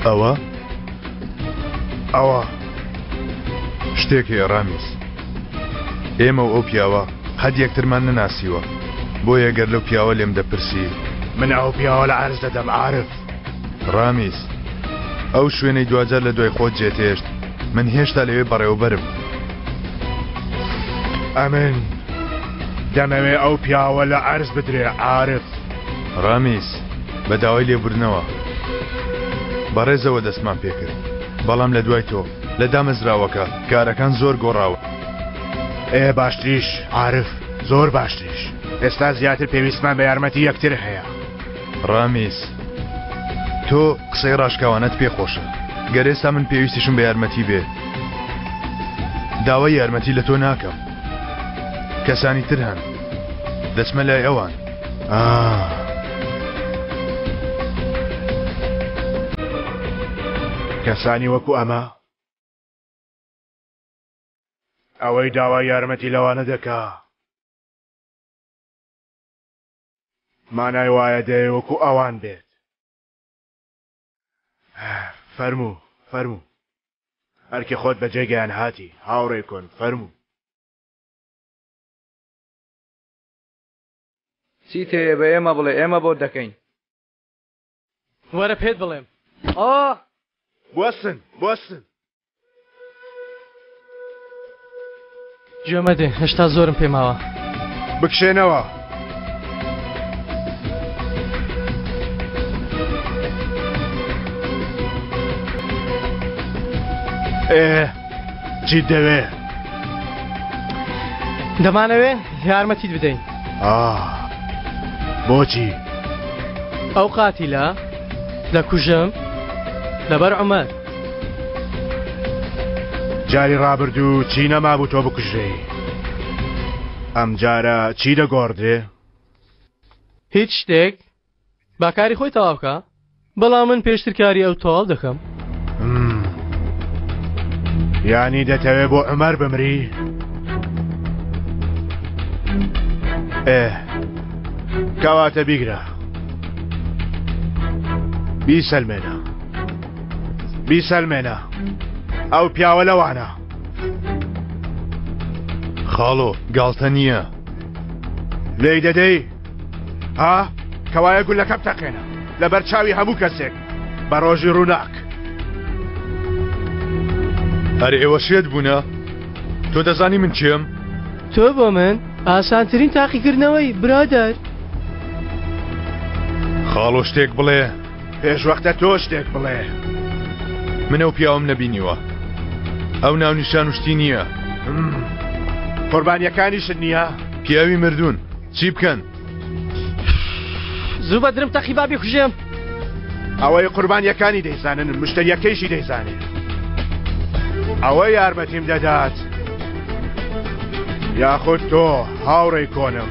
ئەوە؟ ئەوە. شتێک هەیە ڕامیز. ئێمە و ئەو پیاوە قەت یەکترمان نەناسیوە. بۆیە گەر لەو پیاوە لێم دەپرسی. من ئەو پیاوە لە عەرز دەدەم عارف. ڕامیز، ئەو شوێنەی دواجار لە دوای خۆت جێتهێشت، من هێشتا لەوێ بەڕێوەبەرم. ئەمن دەمەوێ ئەو پیاوە لە عەرز بدرێ عارف. ڕامیز، بە داوای لێبوردنەوە. بەڕێزەوە دەستمان پێکرد، بەڵام لە دوای تۆ، لە دامەزراوەکە، کارەکان زۆر گۆڕاون. ئێ باشتریش عارف، زۆر باشتریش. ئێستا زیاتر پێویستمان بە یارمەتی یەکتر هەیە. ڕامیز، تۆ قسەی ڕاشکاوانەت پێ خۆشە. گەر ئێستا من پێویستیشم بە یارمەتی بێ، داوای یارمەتی لە تۆ ناکەم. کەسانی تر هەن. دەچمە لای ئەوان. ئا. کەسانی وەکو ئەمە؟ ئەوەی داوای یارمەتی لەوانە دەکا. مانای وایە دەیەوێ وەکو ئەوان بێت. فەرموو، فەرموو. ئەرکی خۆت بەجێ گەیان هاتی، هاوڕێی کۆن، فەرموو. چیت هەیە بە ئێمە بڵێ، ئێمە بۆت دەکەین. وەرە پێت بڵێم. ئاه! بوەستن، بوەستن. گوێ مەدێ، هێشتا زۆرم پێ ماوە. بکشێنەوە. ئێ، چیت دەوێ؟ دەمانەوێ یارمەتیت بدەین. ئاه، بۆچی؟ ئەو قاتیلە دەکوژم لەبەر عومەر. جاری ڕابردوو چی نەمابوو تۆ بکوژرێی؟ ئەمجارە چی دەگۆڕدرێ؟ هیچ شتێک، با کاری خۆی تەواو بکا، بەڵام من پێشتر کاری ئەو تەواو دەکەم. یانی دەتەوێ بۆ عومەر بمری؟ ئێ کەواتە بیگرە بیسەلمێنە بیسەلمێنە ئەو پیاوە لەوانە. خاڵۆ گاڵتە نییە. لێی دەدەی؟ ها؟ کەوایە گولەکە بتەقێنە لەبەر چاوی هەموو کەسێک بە ڕۆژی ڕووناک. ئەرێ ئێوە شێت بوونە؟ تۆ دەزانی من کێم؟ تۆ بۆ من ئاسانترین تاقیکردنەوەی برادەر. خاڵۆ شتێک بڵێ. پێش وەختە تۆ شتێک بڵێ. من ئەو پیاوەم نەبینیوە. ئەو ناونیشان و شتی نییە. قوربانیەکانیشت نییە؟ پیاوی مردوون چی بکەن؟ زوو بە درم تەقی با بیکوژێم. ئەوەی قوربانیەکانی دەیزانن مشتەریەکەیشی دەیزانێ. ئەوە یارمەتیم دەدات یاخود تۆ هاوڕێی کۆنم.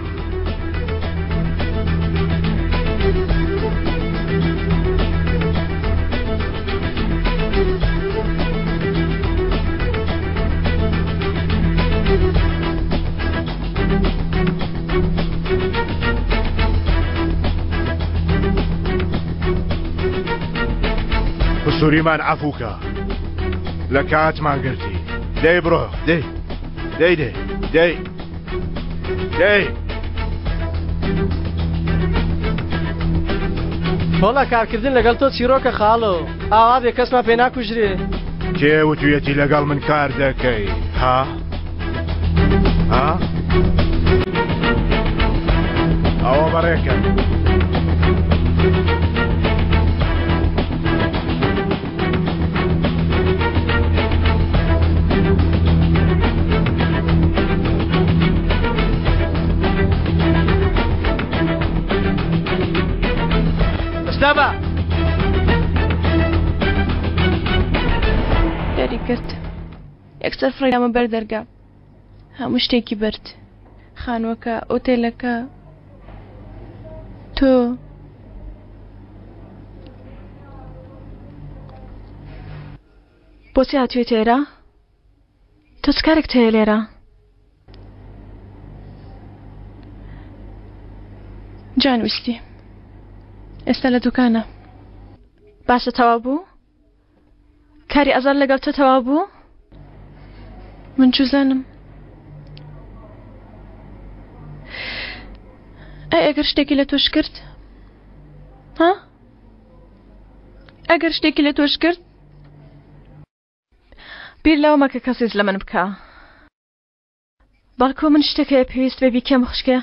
قسوریمان عەفوکە لە کاتمان گرتی دەی بڕۆ دەی دەی دەی دەی دەی وەڵا کارکردن لەگەڵ تۆ چیرۆکە خاڵۆ ئاوا بێ کەسمان پێ ناکوژرێ کێ وتویەتی لەگەڵ من کار دەکەی ها ها ئەوە بەڕێکە ئەستا بە. دەری کرد یەکسەر فڕێدامە بەر دەرگا هەموو شتێکی برد خانووەکە ئۆتێلەکە تۆ بۆچی هاتوویتە ئێرە؟ تۆ چ کارێکت هەیە لێرە؟ جان ویستی ئێستا لە دوکانە باشە تەواو بوو؟ کاری ئەزەل لەگەڵ تۆ تەواو بوو؟ من چوزانم. ئەی ئەگەر شتێکی لە تۆش کرد؟ ها؟ ئەگەر شتێکی لە تۆش کرد؟ بیر لەوە مەکە کەسیز لە من بکە. بەڵکو من شتێک هەیە پێویست بێ بیکەم خوشکێ.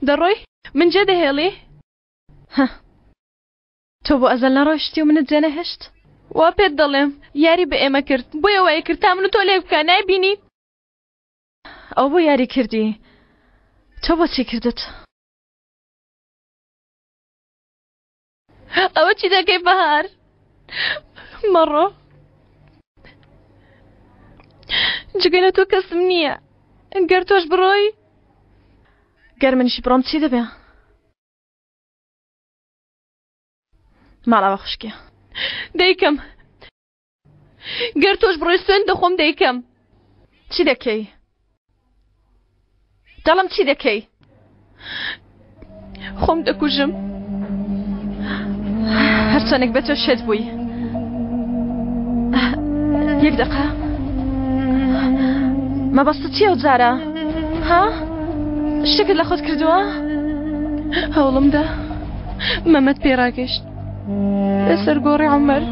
دەڕۆی؟ من جێ دەهێڵی؟ هە. تۆ بۆ ئەزەل نەڕۆیشتی و منت جێنەهێشت؟ وا پێت دەڵێم یاری بە ئێمە کرد بۆیە وای کرد تا من و تۆ لێک بکا نایبینی؟ ئەو بۆ یاری کردی تۆ بۆچی کردت؟ ئەوە چی دەکەی بەهار؟ مەڕۆ جگە لە تۆ کەسم نییە گەر تۆش بڕۆی گەر منیش بڕۆم چی دەبێ؟ ماڵاوە خوشکێ دەیکەم گەر تۆش بڕۆی سوێن دەخۆم دەیکەم چی دەکەی دەڵم چی دەکەی خۆم دەکوژم هەرچەندێک بێت تۆ شێت بووی یەک دقە مەبەستت چییە ئەو جارە ها شتێکت لە خۆت کردووە هەوڵمدا مەمەد پێ ڕاگەشت لەسەر گۆڕی عومەر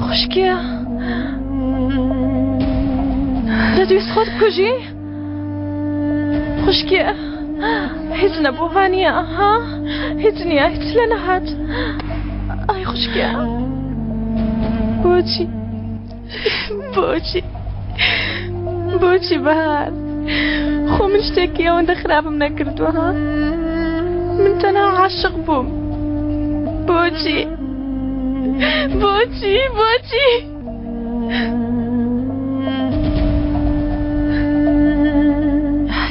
خوشکێ دەتویست خۆت بکوژی خوشکێ هیچ نەبوو وانە ها هیچ نییە هیچ لە نەهات ئای خوشکێ بۆچی بۆچی بۆچی بەهار خۆ من شتێکی ئەوەندە خراپم نەکردووە ها من تەنها عاشق بووم بۆچی بۆچی بۆچی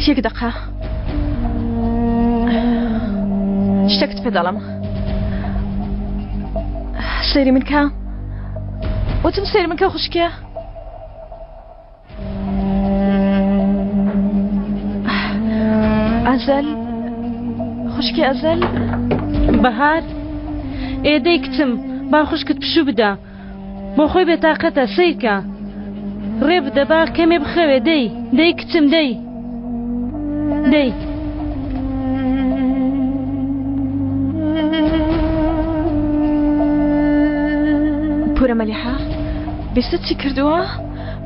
یەک دقە شتێکت پێ دەڵم سەیری من کە وتم سەیری من کە خوشکێ ئەزەل خوشکی ئەزەل بەهار ئێدەی کچم با خوشکت پشوو بدە بۆ خۆی بێتاقەتە سەیرکە ڕێ بدە با کەمێ بخەوێ دەی دەی کچم دەی دەی. پورە مەلیحە بیستت چی کردووە؟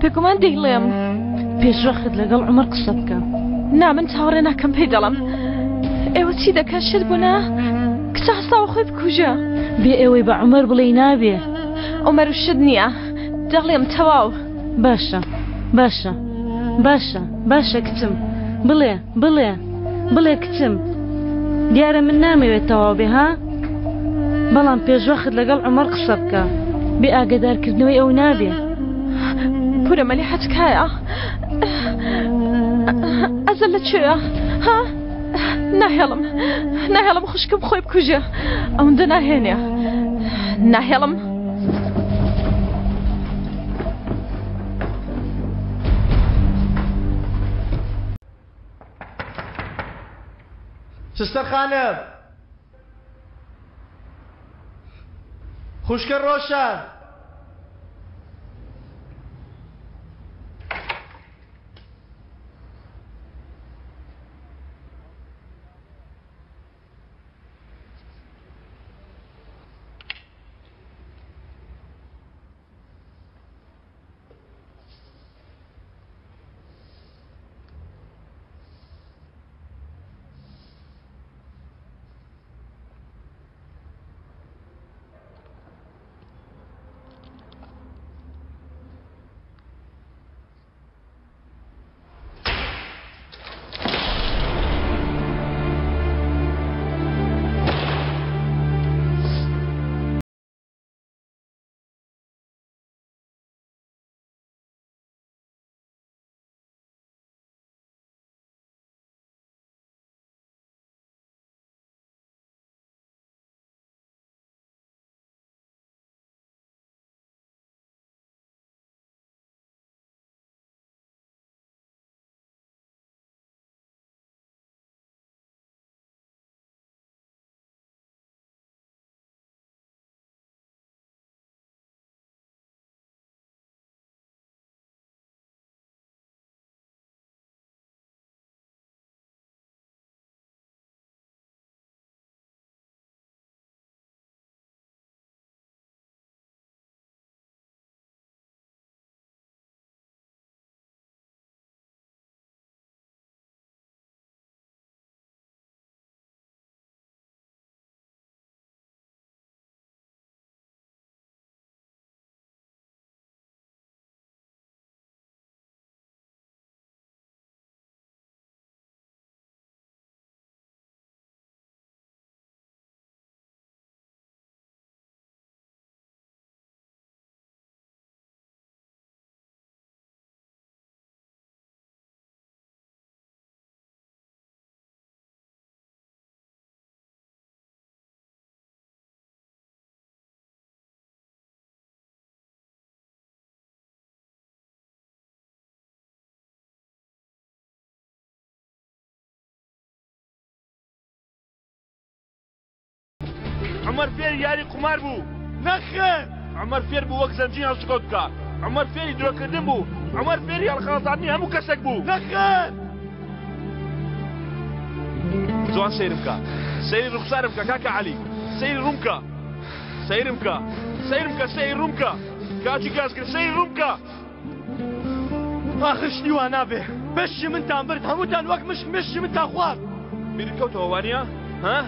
بێگومان دەیڵێم. پێشوەخت لەگەڵ عومەر قسە بکە. نا من چاوەڕێ ناکەم پێی دەڵێم. ئێوە چی دەکەن شێت بوونە؟ کچە هەستاوە خۆی بکوژە. بێ ئەوەی بە عومەر بڵێی نابێ. عومەر و شت نییە دەڵێم تەواو. باشە باشە باشە باشە کچم بڵێ بڵێ بڵێ کچم دیارە من نامەوێت تەواو بێ ها بەڵام پێشوەخت لەگەڵ عومەر قسە بکە بێ ئاگەدارکردنەوەی ئەو نابێ. پورە مەلیحە تکایە ئەزەل لە کوێیە ها ناهێڵم ناهێڵم خوشکم خۆی بکوژێ ئەوەندە ناهێنێ ناهێڵم. سستەر خانم خوشکە ڕۆشان. عومەر فێری یاری قومار بوو. نەخێر. عومەر فێر بوو وەک زەنجین هەڵسوکەوت بکا. عومەر فێری درۆکردن بوو. عومەر فێری هەڵخەڵەتاندنی هەموو کەسێک بوو. نەخێر. جوان سەیرم کە. سەیری ڕوخسارم کە کاکە عەلی. سەیری ڕووم کە. سەیرم کە. سەیرم کە سەیری ڕووم کە. کاکی گازگر سەیری ڕووم کە. ئاخر شتی وا نابێ. بەشی منتان برد هەمووتان وەک مشک مشکی منتان خوارد. بیرت کەوتەوە وانییە؟ ها؟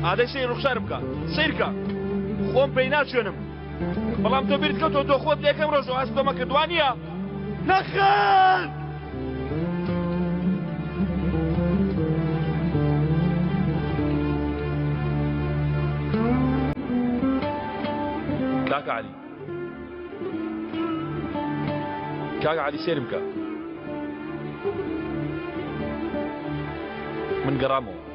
ئادەی سەیری ڕوخسارم بکە. سەیر کە. خۆم پێی ناچوێنم. بەڵام تۆ بیرت کەوتەوە تۆ خۆت لە یەکەم ڕۆژەوە هەست بەمە کرد وانییە؟ نەخێر! کاکە عەلی کاک عەلی سەیرم کە من گەڕامەوە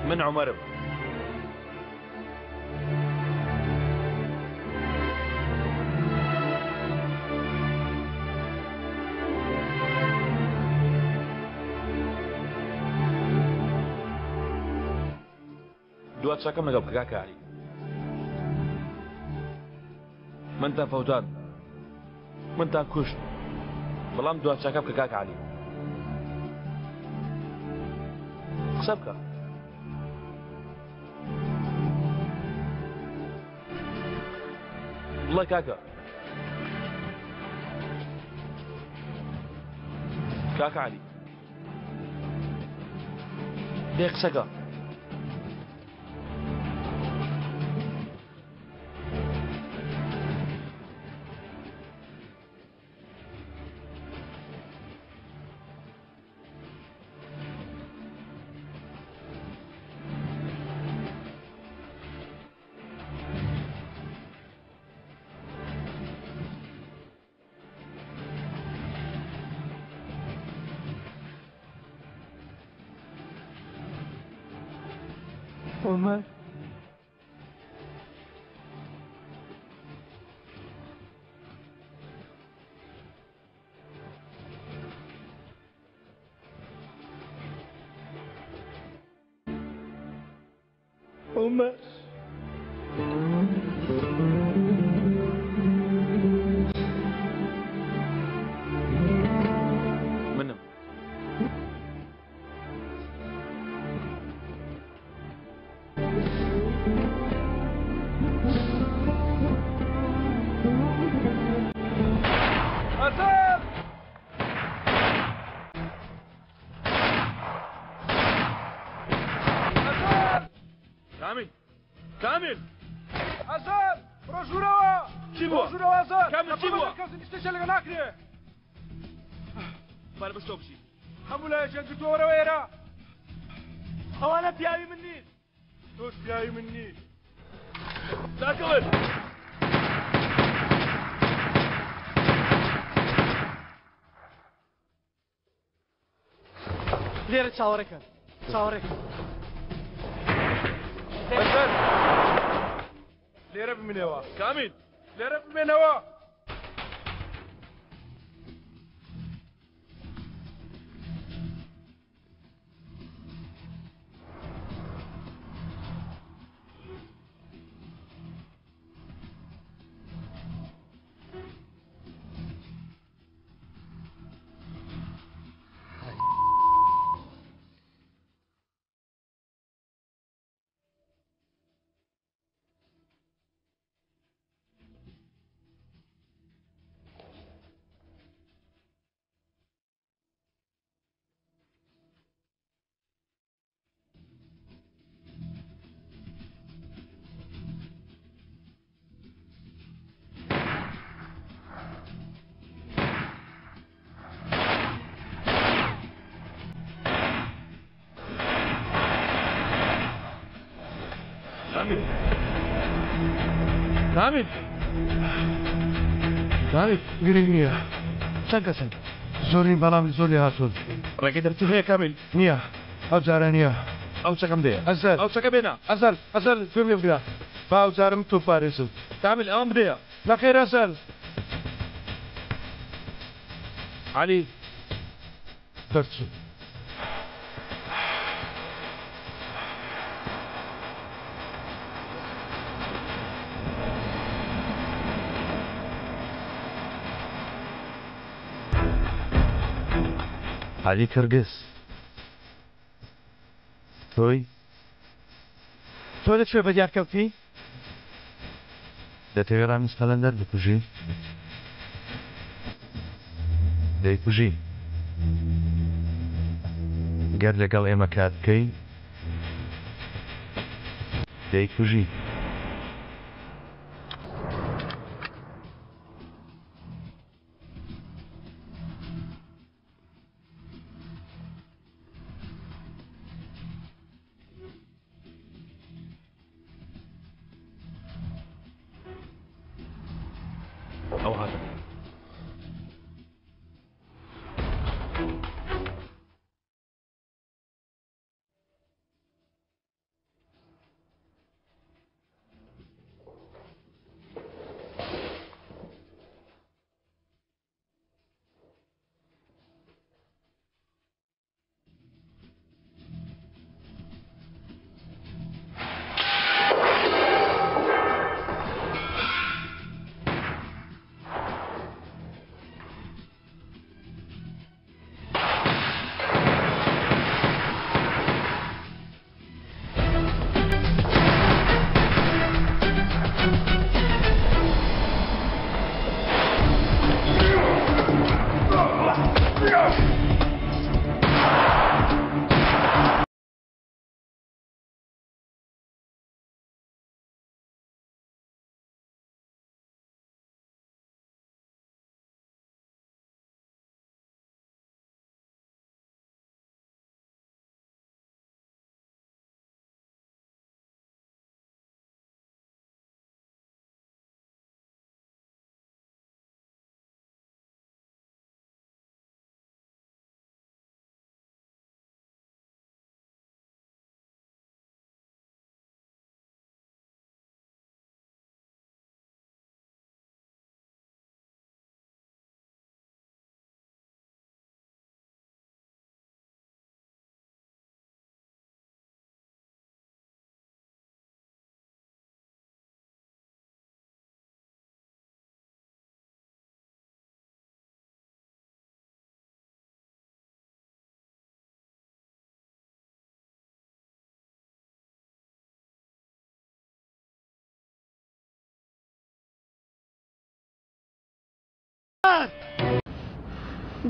من عومەرم دوا چاکەم لەگەڵ بکە کاکە عەلی منتان فەوتان منتان کوشت بەڵام دوا چاکە بکە کاکە عەلی قسە بکە بڵێ کاکە کاکە عەلی دێ قسەکە عومەر عومەر منم ئەسەر کامیل کامیل ئەسەر بڕۆ ژوورەوە چی بووە؟ ژوورەوە ئەسەر کامیل چی بووە؟ کەس شتێکیان لەگەڵ ناکرێ بارە بەس تۆ بچی هەموو لایەکیان گرتووە وەرەوە ئێرە ئەوانە پیاوی من نین تۆش پیاوی من نی داکەون لێرە چاوەڕێکەن چاوەڕێکەن ئەسەر لێرە بمێنەوە کامیل لێرە بمێنەوە کامیل کامیل کامیل گرنگ نییە چەند کەسن زۆرین بەڵام زۆر لێ هاتوون ڕێگەی دەرچوو هەیە کامیل نییە ئەو جارە نییە ئەو چەکەم دێ ئەزەر ئەو چەکە بێنە ئەزەر ئەزەر گوێم لێ بگرە با ئەو جارم تۆ پارێزم کامیل ئەوم بدەیە نەخێر ئەزەر عەلی دەرچوو. عەلی کرگز تۆی؟ تۆ لە کوێ بەدیار کەوتی؟ دەتەوێ ڕامیز قەلەندەر بکوژی؟ دەیکوژی. گەر لەگەڵ ئێمە کار بکەی دەیکوژی. ئەو هاتن.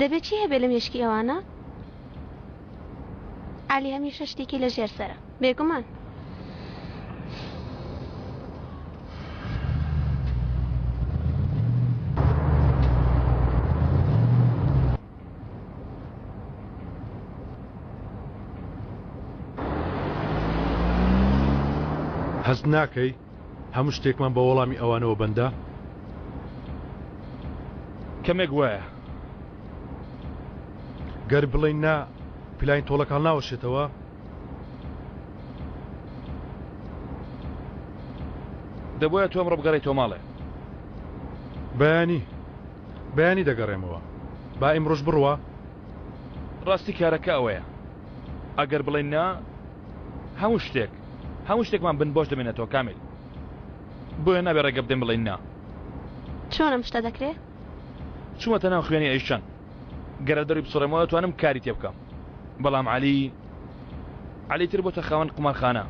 دەبێت چی هەبێ لە مێشکی ئەوانە؟ عەلی هەمیشە شتێکی لە ژێر سەرە. بێگومان. هەست ناکەی هەموو شتێکمان بە وەڵامی ئەوانەوە بەندە؟ کەمێک وایە. گەر بڵێین نا، پلانی تۆڵەکە هەڵناوەشێتەوە؟ دەبوایە تۆ ئەمڕۆ بگەڕێیتەوە ماڵێ. بەیانی، بەیانی دەگەڕێمەوە. با ئیمڕۆش بڕوا. ڕاستی کارەکە ئەوەیە. ئەگەر بڵێین نا، هەموو شتێک، هەموو شتێکمان بن بۆش دەمێنێتەوە کامیل. بۆیە نابێ ڕێگە بدەین بڵێین نا. چۆن ئەم شتە دەکرێ؟ چوومەتە ناو خوێنی ئەیشەن. گەر دەروی بسڕێمەوە دەتوانم کاری تێ بکەم. بەڵام عەلی، عەلی تر بۆتە خاوەن قومارخانە.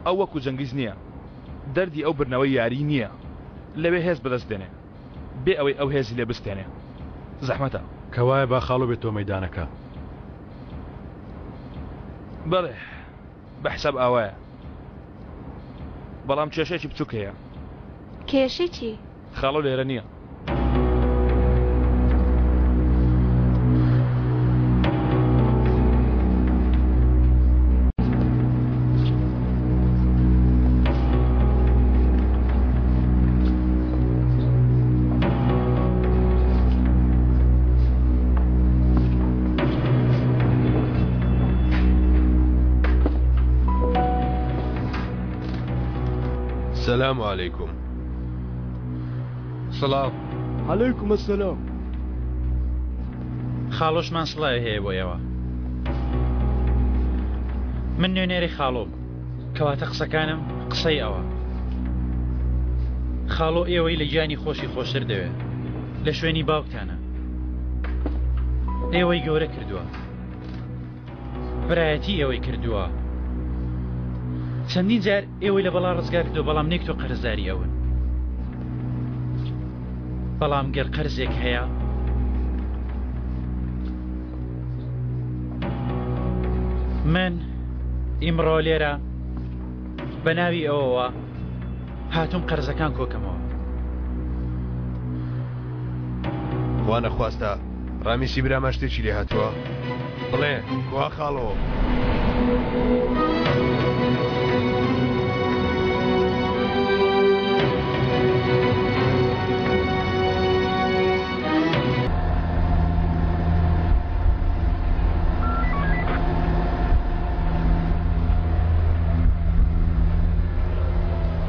ئەو وەکو جەنگیز نییە. دەردی ئەو بردنەوەی یاری نییە. لەوێ هێز بەدەست دێنێ. بێ ئەوەی ئەو هێزی لێ بستێنێ. زەحمەتە. کەوایە با خاڵۆ بێتەوە مەیدانەکە. بەڵێ، بە حساب ئاوایە. بەڵام کێشەیەکی بچووک هەیە. کێشەی چی؟ خاڵۆ لێرە نییە. سلام علیکم. سڵاو. علیکم السلام. خاڵۆشمان سڵاوی هەیە بۆ ئێوە. من نوێنەری خاڵۆم. کەواتە قسەکانم قسەی ئەوە. خاڵۆ ئێوەی لە گیانی خۆشی خۆشتر دەوێ. لە شوێنی باوکتانە. ئێوەی گەورە کردووە. برایەتی ئێوەی کردووە. چەندین جار ئێوەی لە بەڵا ڕزگار کردووە بەڵام نێک تۆ قەرزداری ئەون. بەڵام گەر قەرزێک هەیە من ئیمڕۆ لێرە بە ناوی ئەوەوە هاتووم قەرزەکان کۆکەمەوە. خوا نەخواستە ڕامیسی برامان شتێکی لێ هاتووە؟ بڵێ کوا خاڵۆ؟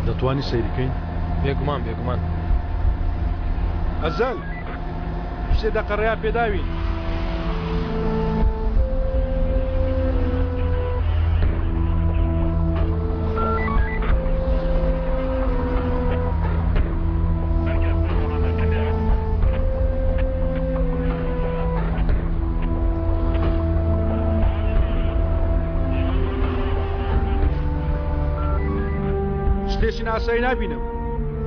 دەتوانی سەیری کەین؟ بێگومان بێگومان. ئەزەل سێ دەقە ڕێیان پێداوین. شتێکی ناسایی نابینم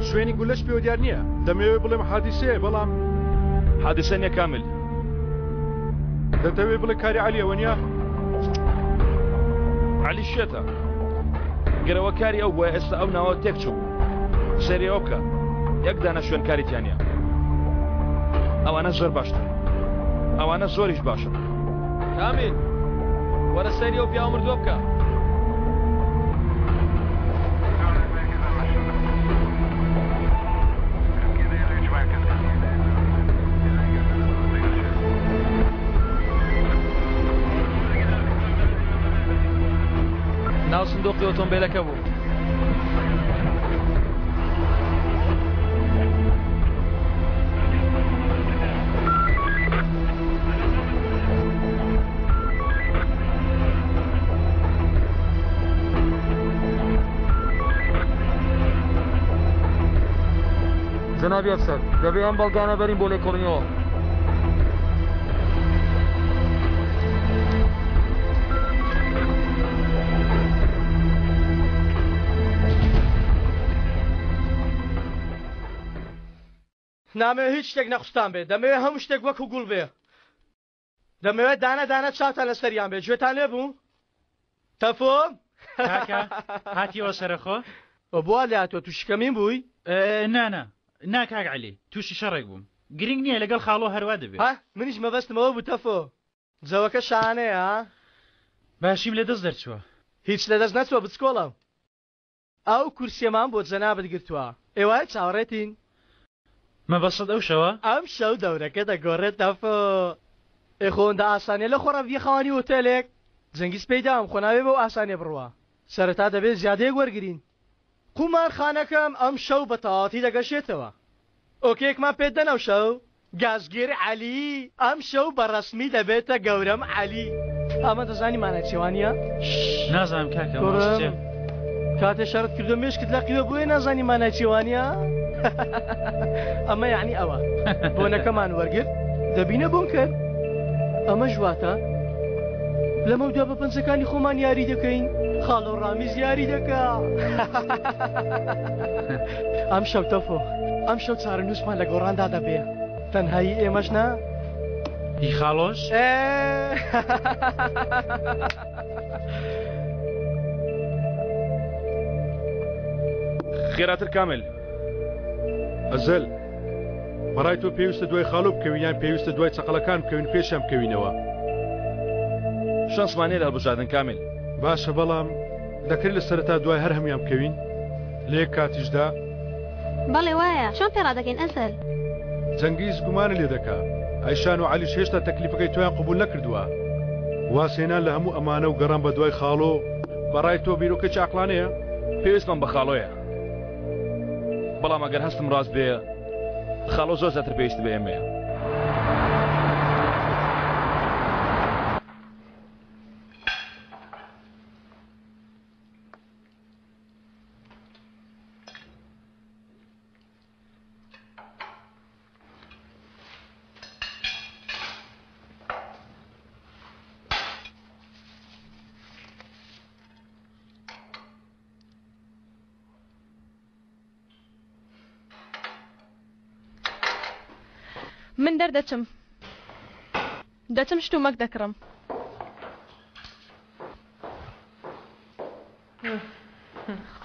شوێنی گولەش پێوە دیار نییە دەمەوێت بڵێم حادیسەیە بەڵام حادیسە نیە کامل دەتەوێت بڵێ کاری عەلیەوە نییە عەلی شێتە گەرەوە کاری ئەو بووە ئێستا ئەو ناوە تێک چوو سەیری ئەوە بکە یەک دانە شوێنکاری تیا نییە ئەوانە زۆر باشتر ئەوانە زۆریش باشن کامیل وەرە سەیری ئەو پیاوە مردووە بکە. ناو سندۆقی ئۆتۆمبیلەکە بوو. جەنابی ئەفسەر، دەبێ ئەم بەڵگانە بەرین بۆ لێکۆڵینەوە. نامەوێ هیچ شتێک نەخوستان بێ دەمەوێ هەموو شتێک وەکو گوڵ بێ دەمەوێت دانە دانە چاوتان لەسەریان بێ گوێتان لێ بوو تەفۆ کاکە هاتیەوە سەرەخۆ بۆ لێ هاتووە تووشی کەمین بووی نانا نا کاک عەلی تووشی شەڕێک بووم گرنگ نییە لەگەڵ خاڵۆ هەروا دەبێ ها منیش مەبەستمەوە بوو تەفۆ جەوەکە شانەیە باشیم لە دەست دەرچووە هیچ لە دەست نەچووە بچکۆڵە ئەو کورسیەمان بۆ جەنابت گرتووە ئێوارە چاوەڕێتین. مەبەستت ئەو شەوە؟ ئەم شەو دەورەکە دەگۆڕێت تەفۆ. ئێ خۆ ئەوەندە ئاسانیە لە خۆڕا ببیە خاوەنی ئۆتێلێک؟ جەنگیز پێی داوم خۆ نابێ بەو ئاسانیە بڕوا. سەرەتا دەبێ زیادەیەک وەرگرین. قومارخانەکەم ئەم شەو بە تەواوەتی دەگەشێتەوە. ئۆکەیەکمان پێت دەن ئەو شەو؟ گازگر عەلی ئەمشەو بە ڕەسمی دەبێتە گەورەم عەلی. ئەمە دەزانی مانای چیە وانیە؟ نازانم کاکە مەبەست چیە؟ کاتێ شەڕت کردو مێشکت لەقیوە بۆیە نازانی مانای چیە وانیە؟ ئەمە یعنی ئەوە بۆنەکەمان وەرگرت دەبینە بۆنکەر ئەمەش واتە لەمەودوا بە پەنجەکانی خۆمان یاری دەکەین خاڵۆ ڕامیز یاری دەکا ئەم شەو تەفۆ ئەم شەو چارەنووسمان لە گۆڕاندا دەبێ تەنهایی ئێمەش نا هی خاڵۆش خێراتر کامل ئەزەل بەڕای تۆ پێویستە دوای خاڵۆ بکەوین یان پێویستە دوای چەقەڵەکان بکەوین پێشیان بکەوینەوە شانسمان نیە لە هەڵبژاردن کامل باشە بەڵام دەکرێت لە سەرەتا دوای هەر هەموویان بکەوین لە یەک کاتیشدا؟ بەڵێ وایە چۆن پێ ڕادەگەین ئەزەل؟ جەنگیز گومانی لێ دەکا ئەیشان و عەلیش هێشتا تەکلیفەکەی تۆیان قبوڵ نەکردووە وازهێنان لە هەموو ئەمانە و گەڕان بە دوای خاڵۆ بەڕای تۆ بیرۆکەیەکی عەقڵانەیە؟ پێویستمان بە خاڵۆیە بەڵام ئەگەر هەستم ڕاست بێ خاڵۆ زۆر زیاتر پێویستی بە ئێمەیە. من دەردەچم. دەچم شتومەک دەکڕم.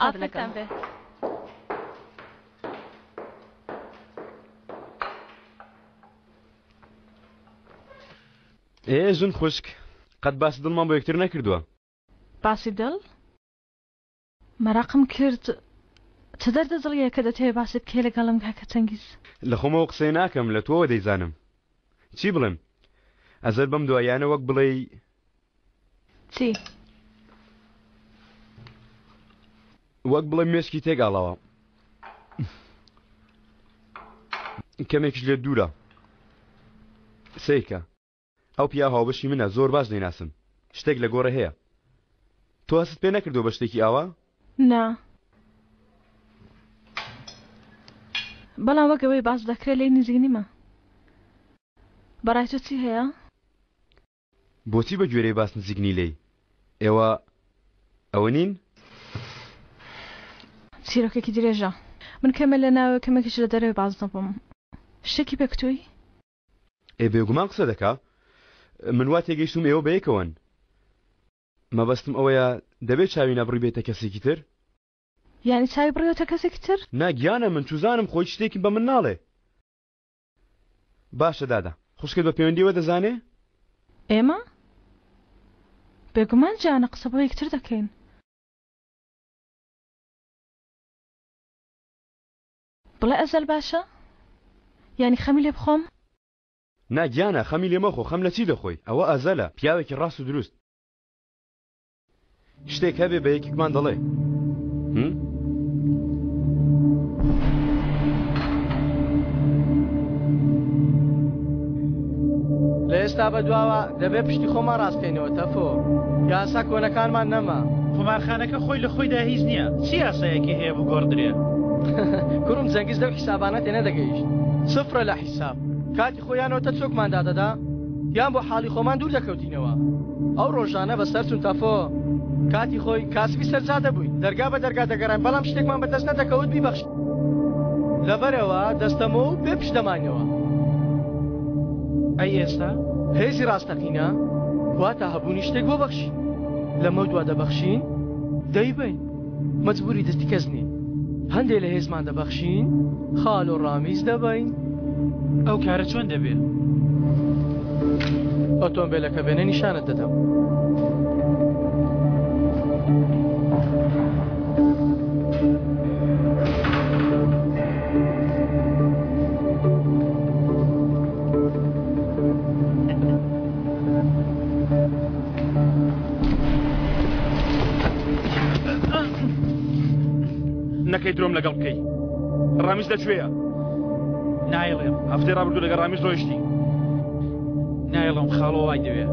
ئافەرتان بێ. ئێ ژن خوشک قەت باسی دڵمان بۆ یەکتر نەکردووە. باسی دڵ؟ مەراقم کرد چ دەردە دڵیەکە دەتەوێ باسی بکەی لەگەڵم کاکە چەنگیز؟ لە خۆمەوە قسەی ناکەم لە تۆوە دەیزانم. چی بڵێم؟ ئەزەل بەم دواییانە وەک بڵێی. چی؟ وەک بڵێ مێشکی تێک ئاڵاوە. کەمێکیش لێت دوورە. سەیرکە. ئەو پیاوە هاوبەشی منە زۆر باش دەیناسم شتێک لە گۆڕێ هەیە تۆ هەستت پێ نەکردووە بە شتێکی ئاوا؟ نا بەڵام وەک ئەوەی باس دەکرێت لێی نزیک نیمە بەڕای تۆ چی هەیە؟ بۆچی بە گوێرەی باس نزیک نی لێی؟ ئێوە ئەوە نین؟ چیرۆکێکی درێژە من کەمێ لە ناوێ کەمێکیش لە دەرەوەی بازنە بووم شتێکی پێ کوتووی؟ ئێ بێگومان قسە دەکا من وا تێگەیشتوم ئێوە بەیەکەوەن مەبەستم ئەوەیە دەبێت چاوی نەبڕیبێتە کەسێکی تر؟ یانی چاوی بڕیوەتە کەسێکی تر؟ نا گیانە من چوزانم خۆی شتێکی بە من ناڵێ. باشە دادە خوشکت بە پەیوەندیەوە دەزانێ؟ ئێمە؟ بێگومان جانە قسە بۆ یەکتر دەکەین. بڵێ ئەزەل باشە؟ یانی خەمی لێ بخۆم؟ نا گیانە خەمی لێ مەخۆ خەم لە چی دەخۆی ئەوە ئەزەلە پیاوێکی ڕاست و دروست شتێک هەبێ بە یەکێکمان دەڵێ هم؟ لە ئێستا بە دواوە دەبێ پشتی خۆمان ڕاستکەینەوە تەفۆ یاسا کۆنەکانمان نەما. قومارخانەکە خۆی لە خۆیدا هیچ نییە چی یاسایەکی هەیە بگۆڕدرێ؟ کوڕم جەنگیز لەو حیسابانە تێنەدەگەیشت سفرە لە حیساب کاتی خۆی یان نۆتە چۆکمان دادەدا یان بۆ حاڵی خۆمان دوور دەکەوتینەوە ئەو ڕۆژانە بەسەر چوون تەفۆ کاتی خۆی کاسبی سەر جادە بووین دەرگا بە دەرگا دەگەڕاین بەڵام شتێکمان بەدەست نەدەکەوت بیبەخشین لەبەرئەوە دەستەمۆ و بێ پشت دەماینەوە. ئەی ئێستا؟ هێزی ڕاستەقینە واتە هەبوونی شتێک بۆ بەخشین. لەمەودوا دەبەخشین، دەیبەین. مەجبووری دەستی کەس نین. هەندێ لە هێزمان دەبەخشین، خاڵۆ ڕامیز دەبەین. ئەو کارە چۆن دەبێ؟ ئۆتۆمبێلەکە بێنە نیشانت دەدەم. نەکەی درۆم لەگەڵ بکەی ڕامیز لەکوێیە؟ نایڵێم. هەفتەی ڕابردوو لەگەڵ ڕامیز ڕۆیشتی. نایڵێم خاڵۆ وای دەوێ.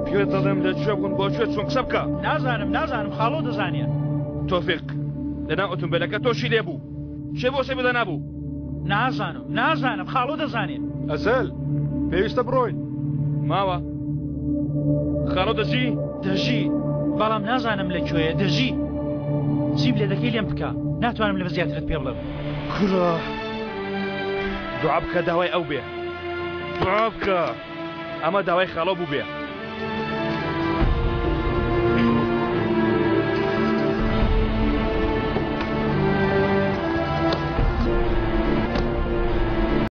پێت دەڵێم لە کوێ بوون بۆ کوێ چوون قسە بکە. نازانم نازانم خاڵۆ دەزانێ. تۆفیق لەناو ئۆتۆمبێلەکە تۆشی لێ بوو کێ بۆ سەی بەدەنابوو؟ نازانم نازانم خاڵۆ دەزانێ. ئەزەل پێویستە بڕۆین. ماوە خاڵۆ دەژی؟ دەژی بەڵام نازانم لە کوێیە دەژی. چیم لێ دەکەی لێم بکە ناتوانم لەمە زیاترت پێ بڵێم. کوڕە دوعا بکە داوای ئەو بێ دوعا بکە ئەمە داوای خاڵۆ بوو بێ.